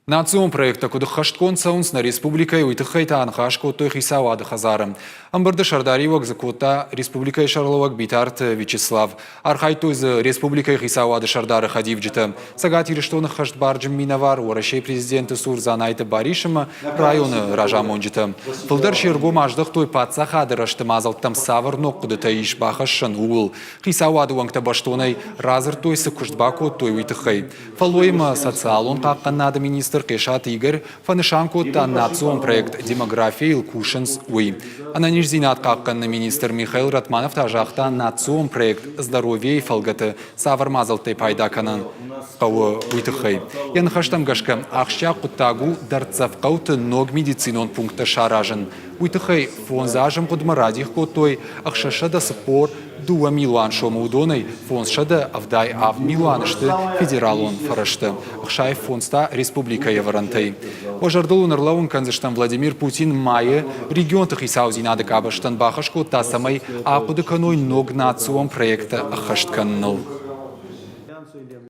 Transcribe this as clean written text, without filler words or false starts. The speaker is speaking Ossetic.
Национ проекттӕ куыд ӕххӕстгонд цӕуынц нӕ республикӕйы, уый тыххӕй та ныхас кодтой Хицауады хӕдзары. Ӕмбырды сӕрдариуӕг дзы кодта республикӕйы сӕргълӕууӕг Битарты Вячеслав. Архайдтой дзы республикӕйы хицауады сӕрдары хӕдивджытӕ, Цӕгат Ирыстоны хӕстбарджын минӕвар Уӕрӕсейы президенты цур Дзанайты Барис ӕмӕ районы разамонджытӕ. Фылдӕр се ргом аздӕхтой паддзахады рӕзты мадзӕлттӕм цавӕр ног хъуыдытӕ ис бахӕссӕн, ууыл. Хицауады уӕнгтӕ бӕстонӕй радзырдтой, цы куыст бакодтой, уый тыххӕй. Фӕллойимӕ социалон хъахъхъӕнынады министр Хъесаты Игорь фӕнысан кодта, национ проект «Демография-йыл кусынц, уый. Ӕнӕниздзинад хъахъхъӕныны министр Михаил Ратманов та загъта, национ проект «Здоровье-йы фӕлгӕты цавӕр мадзӕлттӕй пайда кӕнын хъӕуы, уый тыххӕй. Йӕ ныхӕстӕм гӕсгӕ, ахсджиаг хъуыддаг у дӕрддзӕф хъӕуты ног медицинон пункттӕ саразын. Уый тыххӕй фондз азы мгъуыдмӕ радих кодтой 642 милуан сомы, уыдонӕй 577 милуан сты федералон фӕрӕзтӕ, 65 та республикӕйы ӕвӕрӕнтӕй. Уӕ зӕрдыл уын ӕрлӕууын кӕндзыстӕм, Владимир Путин майы регионты хицаудзинады къабӕзтӕн бахӕс кодта, цӕмӕй ахъуыды кӕной ног национ проекттӕ ӕххӕст кӕныныл.